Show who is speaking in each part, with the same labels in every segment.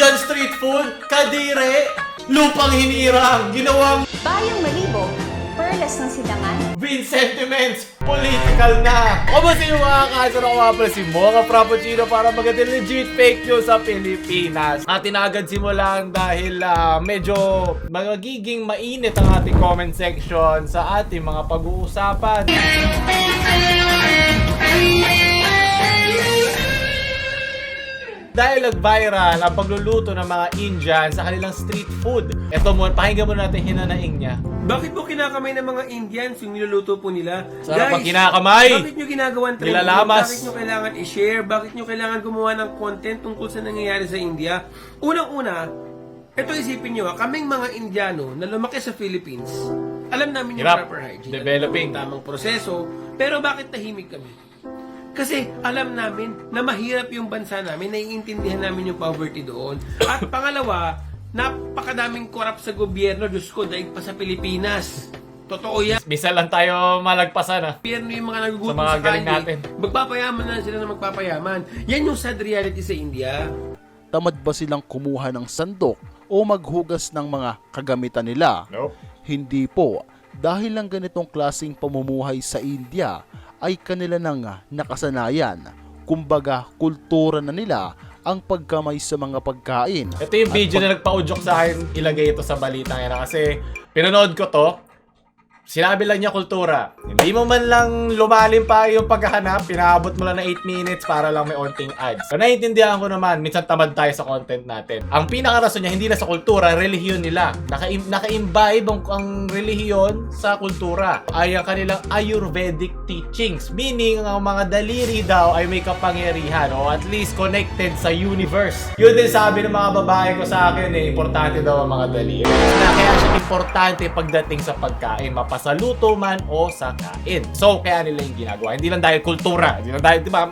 Speaker 1: Indian street food, kadire, lupang hinirang, ginawang
Speaker 2: Bayang Malibog, perlas ng silangan.
Speaker 1: Vincentiments, political na. Kumusta yung mga kaso na kumapala si Mocha Frappuccino para magandang legit fake news sa Pilipinas. Atin na agad simulan dahil medyo magiging mainit ang ating comment section sa ating mga pag-uusapan. Dahil nag-viral ang pagluluto ng mga Indian sa kanilang street food. Ito muna, pakinggan muna natin hinanaing niya.
Speaker 3: Bakit po kinakamay ng mga Indians yung niluluto po nila?
Speaker 1: Sarap ang kinakamay!
Speaker 3: Bakit nyo ginagawan trending?
Speaker 1: Nilalamas.
Speaker 3: Bakit nyo kailangan i-share? Bakit nyo kailangan gumawa ng content tungkol sa nangyayari sa India? Unang-una, ito isipin nyo, kaming mga Indiano na lumaki sa Philippines, alam namin yung
Speaker 1: Hirap.
Speaker 3: proper hygiene.
Speaker 1: Developing.
Speaker 3: Alam namin yung tamang proseso. Pero bakit tahimik kami? Kasi alam namin na mahirap yung bansa namin, naiintindihan namin yung poverty doon. At pangalawa, napakadaming corrupt sa gobyerno, Diyos ko, daig pa sa Pilipinas. Totoo yan.
Speaker 1: Misa lang tayo malagpasan ah.
Speaker 3: Gobyerno yung mga nagugutom
Speaker 1: Sa mga
Speaker 3: sa
Speaker 1: galing
Speaker 3: kalye.
Speaker 1: natin.
Speaker 3: Magpapayaman na sila na magpapayaman. Yan yung sad reality sa India.
Speaker 4: Tamad ba silang kumuha ng sandok o maghugas ng mga kagamitan nila?
Speaker 1: Nope.
Speaker 4: Hindi po. Dahil ang ganitong klaseng pamumuhay sa India ay kanila nang nakasanayan. Kumbaga, kultura na nila ang pagkamay sa mga pagkain.
Speaker 1: Ito yung video na nagpa-udyok sa akin ilagay ito sa balita ngayon kasi pinanood ko to. Sinabi lang niya kultura. Hindi mo man lang lumalim pa yung paghahanap, pinaabot mo lang na 8 minutes para lang may onting ads. So naiintindihan ko naman, minsan tamad tayo sa content natin. Ang pinakarason niya, hindi na sa kultura, relihiyon nila. Naka-imbibe ang relihiyon sa kultura. Ay ang kanilang Ayurvedic teachings. Meaning, ang mga daliri daw ay may kapangyarihan o at least connected sa universe. Yun din sabi ng mga babae ko sa akin eh, importante daw ang mga daliri. Na kaya siya importante pagdating sa pagkain, mapasaluto man o sa kain. So, kaya nila yung ginagawa. Hindi lang dahil kultura, hindi lang dahil, di ba?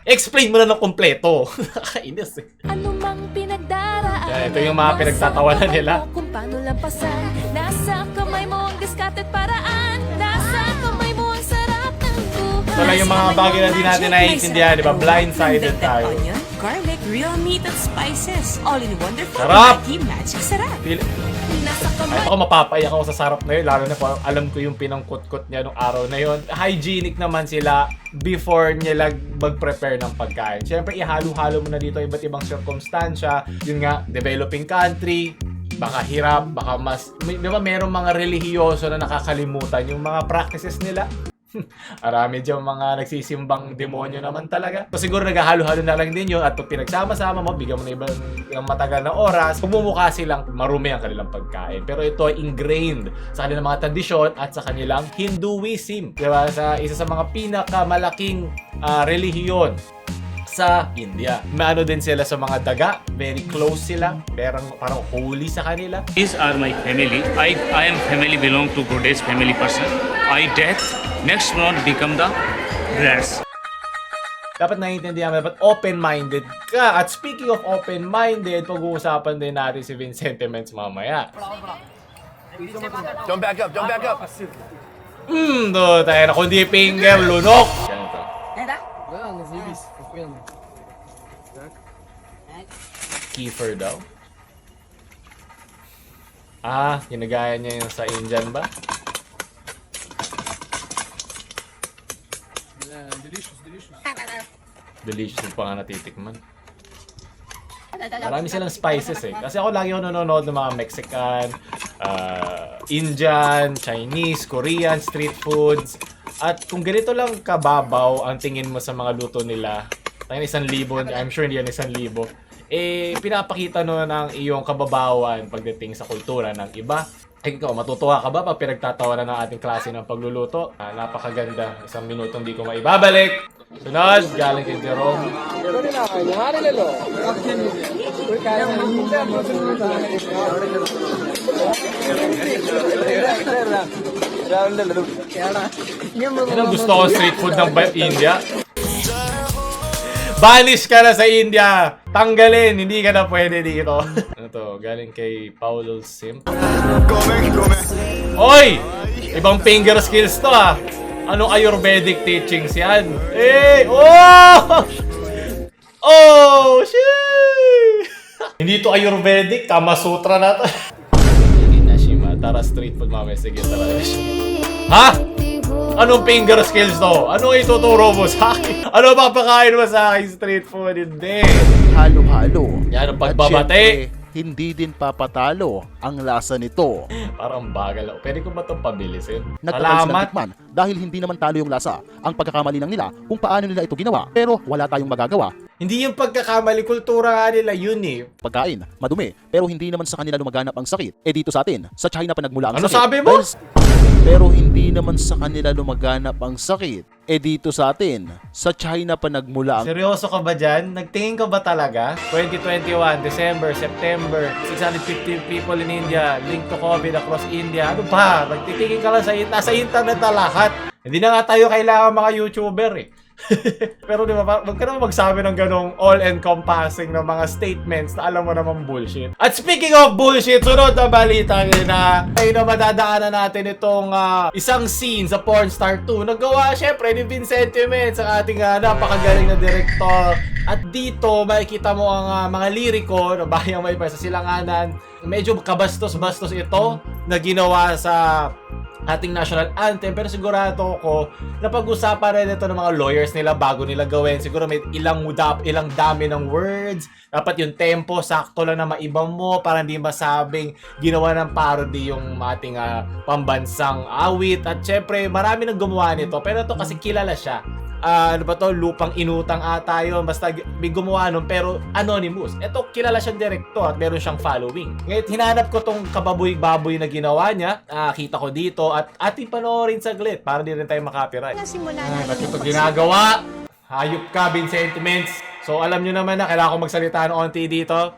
Speaker 1: Explain mo na ng kompleto. Nakakainis eh.
Speaker 5: Ano mang pinagdaraan.
Speaker 1: Kaya ito yung mga pinagtatawanan nila.
Speaker 5: Nasa kamay mo kung paano lampasan. Nasa kamay mo ang diskarte at paraan. Nasa kamay mo ang sarap ng buhay.
Speaker 1: Ito lang yung mga bagay na di natin naiintindihan, di ba? Blindsided tayo.
Speaker 6: Onion, garlic, real meat at spices. All in wonderful
Speaker 1: Sarap!
Speaker 6: Maggi Magic Sarap.
Speaker 5: Nasa
Speaker 1: Ay,
Speaker 5: kamay
Speaker 1: ako mapapaiyak ako sa sarap na yun, lalo na po alam ko yung pinangkutkot niya nung araw na yun. Hygienic naman sila before nila mag-prepare ng pagkain. Siyempre, ihalo-halo mo na dito iba't ibang sirkumstansya. Yun nga, developing country, baka hirap, baka mas... May, di ba merong mga relihiyoso na nakakalimutan yung mga practices nila? Marami dyan mga nagsisimbang demonyo naman talaga. So siguro naghahalo-halo na lang din yun at pag pinagsama-sama mo, bigyan mo na ibang yung matagal na oras, kumumukha silang marumi ang kanilang pagkain. Pero ito ay ingrained sa kanilang mga tradisyon at sa kanilang Hinduism. Diba? Sa isa sa mga pinakamalaking relihiyon sa India. Maano din sila sa mga daga, very close sila, parang, parang holy sa kanila.
Speaker 7: These are my family. I am family belong to Goddess family person. I death next month become the rats.
Speaker 1: Dapat naiintindihan mo, dapat open-minded ka. At speaking of open-minded, pag-uusapan din natin si Vincente Mens mamaya.
Speaker 8: Don't back up, don't back up.
Speaker 1: Do, tayo na kundi finger, lunok. Ganito. Kiefer daw. Ah, ginagaya niya yung sa Indian ba? Delicious yung pa nga natitikman. Marami silang spices eh. Kasi ako lagi ako nanonood ng mga Mexican, Indian, Chinese, Korean street foods. At kung ganito lang kababaw ang tingin mo sa mga luto nila, tangin 1,000, I'm sure hindi yan 1,000, eh, pinapakita no ng iyong kababawan pagdating sa kultura ng iba. Eh, ikaw, matutuwa ka ba pag pinagtatawanan ng ating klase ng pagluluto? Ah, napakaganda. Isang minutong di ko maibabalik. Sunod, galing kay Jerome. Yan ang gusto ko street food ng India. Banish ka na sa India! Tanggalin! Hindi ka na pwede dito. Ano to? Galing kay Paulo Simp. Oy! Ibang finger skills to ah! Anong Ayurvedic teachings yan? Eh! Oh! Oh! Shit! Hindi to Ayurvedic, Kama Sutra na to. Sige na, Shima. Tara street food mamaya. Sige, tara. Ha? Anong finger skills to? Anong ituturo mo sa akin? Ano papakain mo sa akin street food? Hindi.
Speaker 4: Halo-halo.
Speaker 1: Yan ang
Speaker 4: At
Speaker 1: pagbabate.
Speaker 4: syempre, hindi din papatalo ang lasa nito.
Speaker 1: Parang bagal ako. Pwede ko ba itong pabilisin?
Speaker 4: Nagtagal silang
Speaker 1: Salamat.
Speaker 4: tikman dahil hindi naman talo yung lasa. Ang pagkakamali lang nila kung paano nila ito ginawa. Pero wala tayong magagawa.
Speaker 1: Hindi yung pagkakamali. Kultura nga nila yun eh.
Speaker 4: Pagkain, madumi, pero hindi naman sa kanila lumaganap ang sakit. Eh dito sa atin, sa China pa nagmula ang
Speaker 1: Ano
Speaker 4: sakit.
Speaker 1: sabi mo?
Speaker 4: Pero hindi naman sa kanila lumaganap ang sakit. Eh dito sa atin, sa China pa nagmula ang
Speaker 1: Seryoso ka ba dyan? Nagtingin ka ba talaga? 2021, December, September, 650 people in India, linked to COVID across India. Ano ba? Nagtitingin ka lang nasa internet na lahat. Hindi na nga tayo kailangan mga YouTuber eh. Pero di ba, wag ka naman magsabi ng ganong all-encompassing na mga statements na alam mo naman bullshit. At speaking of bullshit, sunod na balita na ay na madadaanan natin itong isang scene sa Pornstar 2 na gawa syempre ni Vincente Mens, ang ating napakagaling na director. At dito makikita mo ang mga liriko na bayang may sa silanganan. Medyo kabastos-bastos ito na ginawa sa ating national anthem, pero sigurado ako na pag-usapan rin ito ng mga lawyers nila bago nila gawin. Siguro may ilang dami ng words. Dapat yung tempo sakto lang na maiba mo para hindi masabing ginawa ng parody yung ating pambansang awit. At syempre, marami nang gumawa nito, pero ito kasi kilala siya. Ano ba to, Lupang Inutang ata yun. Basta may gumawa nun, pero anonymous. Ito, kilala siyang director at meron siyang following. Ngayon, hinanap ko tong kababoy-baboy na ginawa niya. Kita ko dito at ating panoorin saglit para di rin tayo makopyright.
Speaker 2: Nasimula
Speaker 1: Ay,
Speaker 2: na
Speaker 1: ba't
Speaker 2: yung
Speaker 1: ito ginagawa? Hayop ka, Vincent Mens. So, alam nyo naman na kailangan ko magsalita ng onti dito.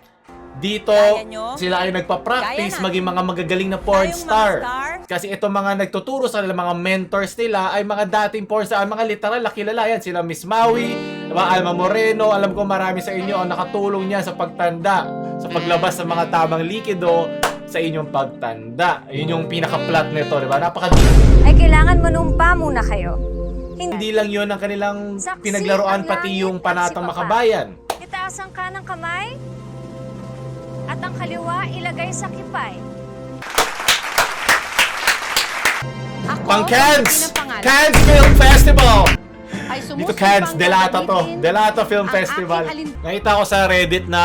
Speaker 1: Dito,
Speaker 6: Kaya nyo?
Speaker 1: sila ay nagpa-practice
Speaker 6: Kaya natin.
Speaker 1: maging mga magagaling na porn
Speaker 6: Tayong mga
Speaker 1: star.
Speaker 6: star.
Speaker 1: Kasi itong mga nagtuturo sa kanila, mga mentors nila, ay mga dating porn star, mga literal na kilala. Yan, sila Miss Maui, diba, Alma Moreno. Alam ko marami sa inyo ang nakatulong niya sa pagtanda, sa paglabas ng mga tamang likido sa inyong pagtanda. Yun yung pinaka-plot nito, di ba? Napaka-deep.
Speaker 2: Ay kailangan manumpa muna kayo.
Speaker 1: Hindi lang yun ang kanilang
Speaker 2: Saksi
Speaker 1: pinaglaruan,
Speaker 2: ang
Speaker 1: pati
Speaker 2: langit
Speaker 1: yung
Speaker 2: at si
Speaker 1: Panatang
Speaker 2: Papa.
Speaker 1: Makabayan.
Speaker 2: Itaas ang kanang kamay at ang kaliwa ilagay sa kipay.
Speaker 6: Ako,
Speaker 1: Pang Cannes!
Speaker 6: ang pangalan,
Speaker 1: Cannes Film Festival!
Speaker 6: ay
Speaker 1: Dito Cannes,
Speaker 6: sumusupang
Speaker 1: Delata to.
Speaker 6: gagamitin
Speaker 1: Delata Film
Speaker 6: ang
Speaker 1: Festival.
Speaker 6: aking
Speaker 1: Nakita ko sa Reddit na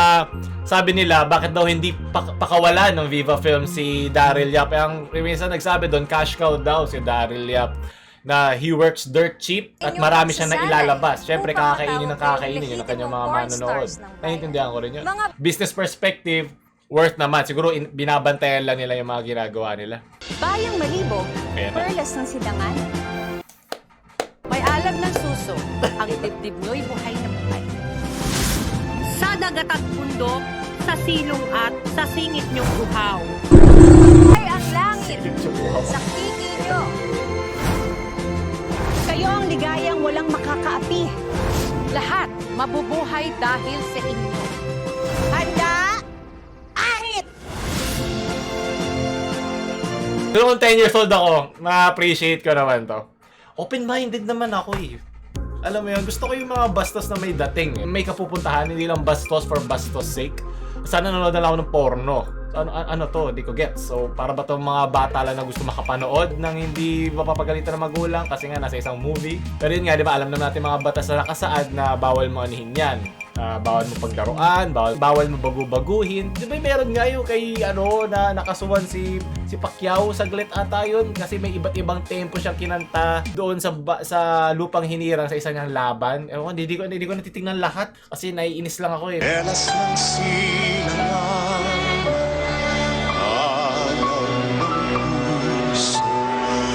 Speaker 1: sabi nila bakit daw hindi pakawalan ng Viva Film si Daryl Yap. Eh, ang minsan nagsabi doon, cash cow daw si Daryl Yap na he works dirt cheap at
Speaker 2: Inyong
Speaker 1: marami siyang
Speaker 2: pagsasanay
Speaker 1: nailalabas. Siyempre,
Speaker 2: upang
Speaker 1: kakainin ng
Speaker 2: matawag kayong
Speaker 1: kakainin yun ang kanyang mga
Speaker 2: lehitimong porn
Speaker 1: manonood.
Speaker 2: stars ng bayan.
Speaker 1: Naiintindihan ko rin yun. Business perspective, worth naman. Siguro binabantayan lang nila yung mga ginagawa nila.
Speaker 2: Bayang Malibog,
Speaker 1: Ayan na.
Speaker 2: perlas ng silangan,
Speaker 6: May alab ng suso, ang dibdib nyo'y buhay na buhay.
Speaker 9: Sa dagat at bundok, sa silong at sa singit niyong uhaw.
Speaker 2: ay ang langit sa kiki nyo.
Speaker 9: Kayo ang ligayang walang makakaapi. Lahat mabubuhay dahil sa inyo. Handa! Ahit!
Speaker 1: Pero kung 10 years old ako, ma-appreciate ko naman to. Open-minded naman ako eh. Alam mo yun, gusto ko yung mga bastos na may dating eh. May kapupuntahan, hindi lang bastos for bastos sake. Sana nanonood na lang ako ng porno. So, ano to, hindi ko gets. So, para ba tong mga bata lang na gusto makapanood ng hindi mapapagalitan ng magulang kasi nga nasa isang movie. Pero yun nga, di ba, alam naman natin mga batas na nakasaad na bawal mo anihin yan. Bawal mo paglaruan, bawal mo bagu-baguhin. Di ba meron nga yung kay ano na nakasuhan si si Pacquiao saglit ata yun kasi may iba't ibang tempo siyang kinanta doon sa lupang hinirang sa isang niyang laban. Ewan ko, hindi ko natitingnan lahat kasi naiinis lang ako eh.
Speaker 10: Perlas ng silangan, araw ng puso,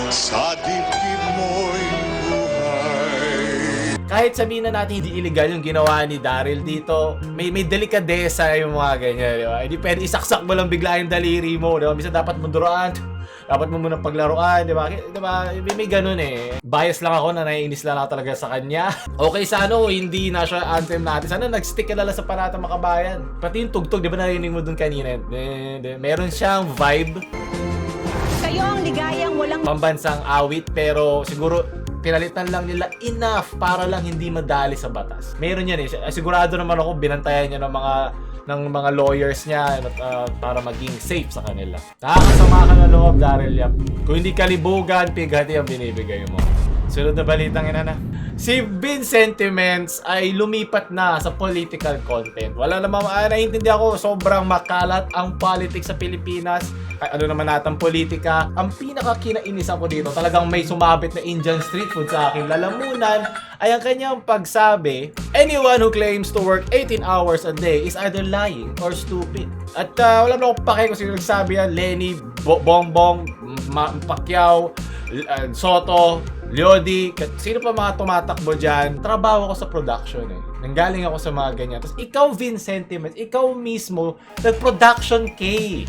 Speaker 10: sa dibdib mo'y buhay.
Speaker 1: Kahit sabihin na natin hindi illegal yung ginawa ni Daryl dito, may delikadesa yung mga ganyan, di ba? Hindi pwede isaksak mo lang bigla yung daliri mo, di ba? Minsan dapat mo duraan, dapat mo muna paglaruan, di ba? Di ba? May ganun eh. Bias lang ako na naiinis lang ako talaga sa kanya. Okay, sana kung hindi national anthem natin. Sana nag-stick ka na lang sa Panata Makabayan. Pati yung tugtog, di ba narinig mo dun kanina? De, meron siyang vibe
Speaker 9: Kayo ang ligayang walang
Speaker 1: pambansang awit, pero siguro pinalitan lang nila enough para lang hindi madali sa batas. Meron yan eh. Sigurado naman ako binantayan niya ng mga ng mga lawyers niya at para maging safe sa kanila. Nakakasama ka na loob, Daryl Yap. Kung hindi kalibugan, pighati ang binibigay mo. Sunod na balitang ina na. Si Vince Sentiments ay lumipat na sa political content. Wala namang, naiintindihan ko, sobrang makalat ang politics sa Pilipinas. Ay, ano naman natin politika. Ang pinaka-kinainisan ko dito, talagang may sumabit na Indian street food sa akin lalamunan, ay ang kanyang pagsabi, "Anyone who claims to work 18 hours a day is either lying or stupid." At wala naman akong pake kung sino nagsabi yan, Leni, Bongbong, Pacquiao, Sotto, Leody, sino pa mga tumatakbo dyan. Trabaho ko sa production eh. Nanggaling ako sa mga ganyan. Tapos ikaw, Vince Sentiments, ikaw mismo, nag-production K.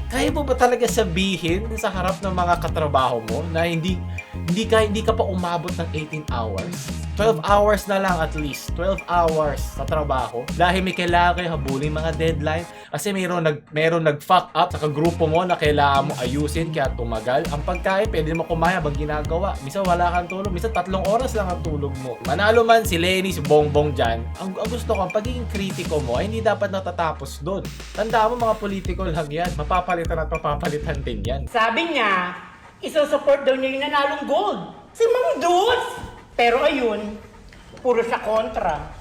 Speaker 1: Kaya mo ba talaga sabihin sa harap ng mga katrabaho mo na hindi hindi ka hindi ka pa umabot ng 18 hours? 12 hours na lang at least. 12 hours sa trabaho. Dahil may kailangan kayo habulin mga deadline. Kasi meron nag-fuck up sa kagrupo mo na kailangan mo ayusin kaya tumagal. Ang pagkain, pwede mo kumain habang ginagawa. Minsan wala kang tulog. Minsan 3 oras lang ang tulog mo. Manalo man si Leni, si Bongbong dyan, ang gusto ko, ang pagiging kritiko mo ay hindi dapat natatapos doon. Tandaan mo, mga politiko lang yan. Mapapalitan at mapapalitan din yan.
Speaker 9: Sabi niya, isusupport daw niya yung nanalong gold. Si Ma'am Dulce! Pero ayun, puro siya kontra.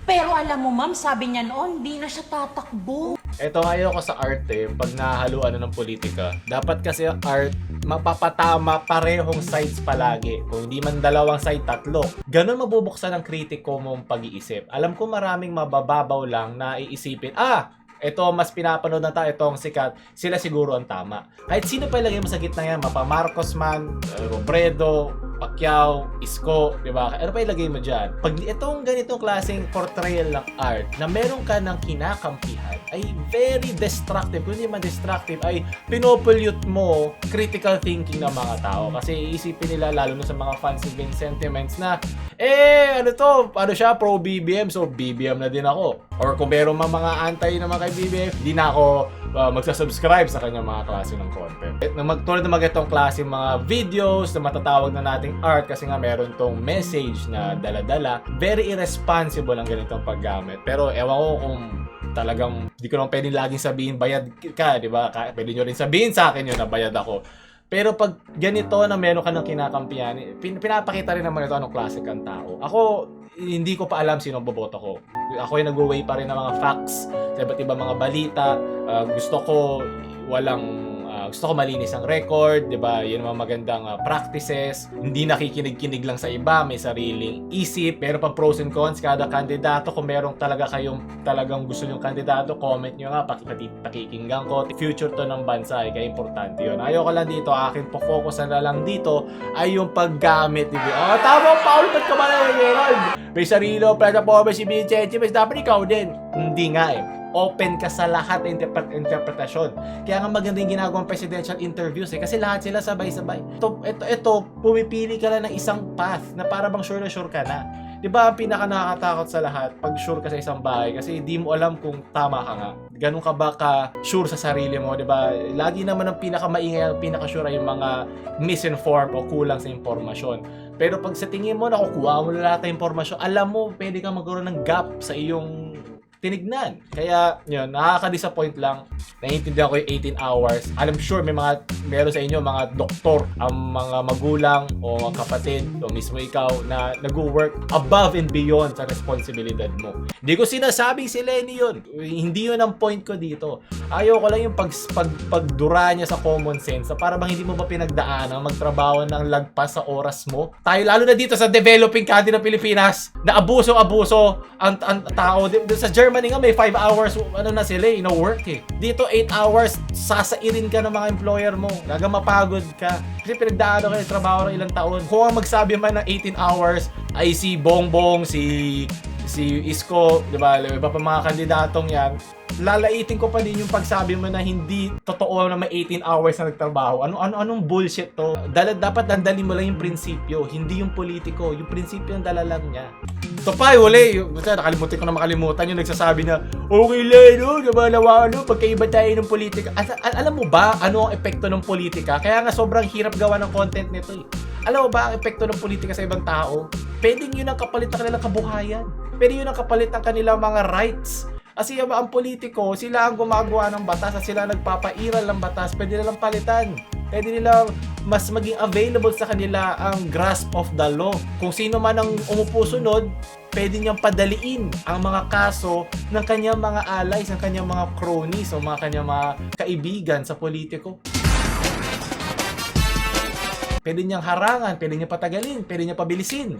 Speaker 6: Pero alam mo, ma'am, sabi niya noon, di na siya tatakbo.
Speaker 1: Ito, ayoko sa art eh, pag nahahaluan na ng politika. Dapat kasi ang art, mapapatama parehong sides palagi. Kung hindi man dalawang side, tatlo. Ganon mabubuksan ang kritiko mong pag-iisip. Alam ko maraming mabababaw lang na iisipin, "Ah, ito mas pinapanood na tayo, ito ang sikat, sila siguro ang tama." Kahit sino pa ilagay mo sa gitna yan, mapa Marcos man, Robredo, Pacquiao, Isko, di ba? Ano pa ilagay mo dyan? Pag itong ganitong klaseng portrayal ng art na meron ka ng kinakampihan ay very destructive. Kung hindi man destructive, ay pinopollute mo critical thinking ng mga tao. Kasi iisipin nila, lalo na sa mga fans ni Vince Sentiments na, "Eh, ano to, ano siya, pro BBM, so BBM na din ako. Or kung meron mang mga anti naman kay BBM, di na ako magsasubscribe sa kanyang mga klase ng content." At na tulad ng mga itong klase mga videos na matatawag na nating art kasi nga meron tong message na dala-dala, very irresponsible ang ganitong paggamit. Pero ewan ko kung talagang, di ko naman pwedeng laging sabihin bayad ka, di ba? Pwede nyo rin sabihin sa akin yun na bayad ako. Pero pag ganito na meron ka ng kinakampiyan, pinapakita rin naman ito anong klase kang tao. Ako, hindi ko pa alam sino boboto ko. Ako yung nag-weigh pa rin ng mga facts sa iba't ibang mga balita. Gusto ko walang gusto ko malinis ang record, 'di ba? 'Yun ang mga magandang practices. Hindi nakikinig-kinig lang sa iba, may sariling isip. Meron pa pros and cons kada kandidato. Kung meron talaga kayong talagang gusto nyong kandidato, comment nyo nga, pakikinggan ko. Future to ng bansa, eh, kaya importante 'yun. Ayoko lang dito, akin po focus na lang dito ay yung paggamit ni... Oh, tama, Paul, ba't ka ba na Gerald? May sarili platform si Vince, mas dapat ikaw din. Hindi nga eh, open ka sa lahat ng interpretasyon. Kaya nga maganda yung ginagawang presidential interviews eh, kasi lahat sila sabay-sabay. Ito, pumipili ka lang ng isang path na para bang sure na sure ka na. 'Di ba ang pinaka nakakatakot sa lahat, pag sure ka sa isang bagay kasi hindi mo alam kung tama ka nga. Ganun ka ba ka sure sa sarili mo, 'di ba? Lagi naman ang pinaka maingay, ang pinaka sure ay yung mga misinformed o kulang sa impormasyon. Pero pag sa tingin mo nakukuha mo na lahat ng impormasyon, alam mo, pwede kang magkaroon ng gap sa iyong tinignan. Kaya, yun, nakaka-disappoint lang. Naiintindihan ko yung 18 hours. I'm sure may mga, meron sa inyo, mga doktor, ang mga magulang o mga kapatid o mismo ikaw na nag-work above and beyond sa responsibilidad mo. Hindi ko sinasabing si Leni yun. Hindi yun ang point ko dito. Ayaw ko lang yung pagdura niya sa common sense na para bang hindi mo ba pinagdaanan magtrabaho ng lagpas sa oras mo? Tayo, lalo na dito sa developing country ng Pilipinas, na abuso-abuso ang tao. Sa Germany nga may 5 hours ano na sila eh, no work eh. Dito 8 hours, sasairin ka ng mga employer mo. Gaga mapagod ka. Kasi pinagdaanan ka ng trabaho ng ilang taon. Kung ang magsabi man ng 18 hours ay si Bongbong, si si Isko, 'di ba? Iba pa mga kandidatong 'yan. Lalaitin ko pa din yung pagsabi mo na hindi totoo na may 18 hours na nagtrabaho. Ano ano anong bullshit to? Dapat dandalin mo lang yung prinsipyo, hindi yung politiko. Yung prinsipyo ang dala lang niya. Ito pa, yung huli, yung, basta nakalimutan ko na makalimutan yung nagsasabi na, "Okay lang, no, diba, nawa, ano, pagkaiba tayo ng politika." At alam mo ba, ano ang epekto ng politika? Kaya nga sobrang hirap gawa ng content nito eh. Alam mo ba ang epekto ng politika sa ibang tao? Pwedeng yun ang kapalit ng kanilang kabuhayan. Pwede yun ang kapalit ng kanilang mga rights. Kasi ang politiko, sila ang gumagawa ng batas at sila ang nagpapairal ng batas, pwede nilang palitan. Pwede nila mas maging available sa kanila ang grasp of the law. Kung sino man ang umupo sunod, pwede niyang padaliin ang mga kaso ng kanyang mga allies, ng kanyang mga cronies o mga kanyang mga kaibigan sa politiko. Pwede niyang harangan, pwede niyang patagalin, pwede niyang pabilisin.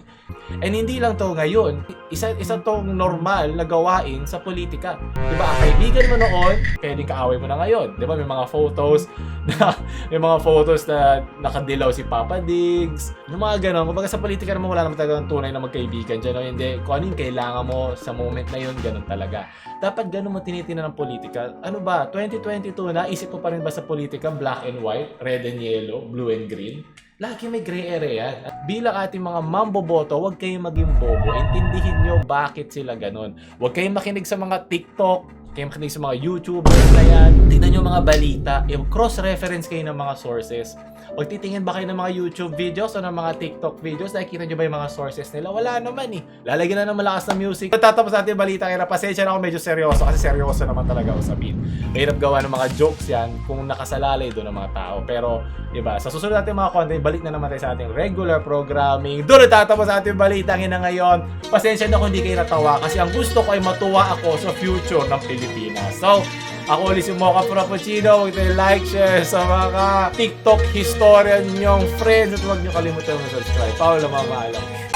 Speaker 1: And hindi lang to ngayon, isa tong normal na gawain sa politika. 'Di ba? Ang kaibigan mo noon, pwedeng kaaway mo na ngayon. 'Di ba? May mga photos na nakadilaw si Papa Diggs, yung mga ganon. Kumbaga sa politika naman, wala naman talagang tunay na magkaibigan dyan. No? Hindi, kung ano yung kailangan mo sa moment na yun, ganon talaga. Dapat ganon mo tinitingnan ng politika. Ano ba, 2022 na, isip mo pa rin ba sa politika black and white, red and yellow, blue and green? Lagi may gray area yan. At bilang ating mga mamboboto, huwag kayong maging bobo. Intindihin nyo bakit sila ganon. Huwag kayong makinig sa mga TikTok, kayo makinig sa mga YouTubers na yan. Tingnan nyo mga balita. I-cross-reference kayo ng mga sources. Pag titingin ba kayo ng mga YouTube videos o ng mga TikTok videos, nakikita nyo ba yung mga sources nila? Wala naman eh. Lalagyan na ng malakas na music. Tatapos natin yung balita. Kaya pasensya na ako, medyo seryoso kasi seryoso naman talaga usapin. Mahirap gawa ng mga jokes yan kung nakasalalay doon ng mga tao. Pero, di ba, sa susunod natin mga content, balik na naman tayo sa ating regular programming. Doon natatapos ating balita na ngayon. Pasensya na kung hindi kayo natawa kasi ang gusto ko ay matuwa ako sa future ng Pilipinas. So, ako ulit si Mocha Frappuccino. Huwag tayo like, share sa mga TikTok historian nyong friends at huwag nyo kalimutan mag-subscribe. Paolo Mamalam.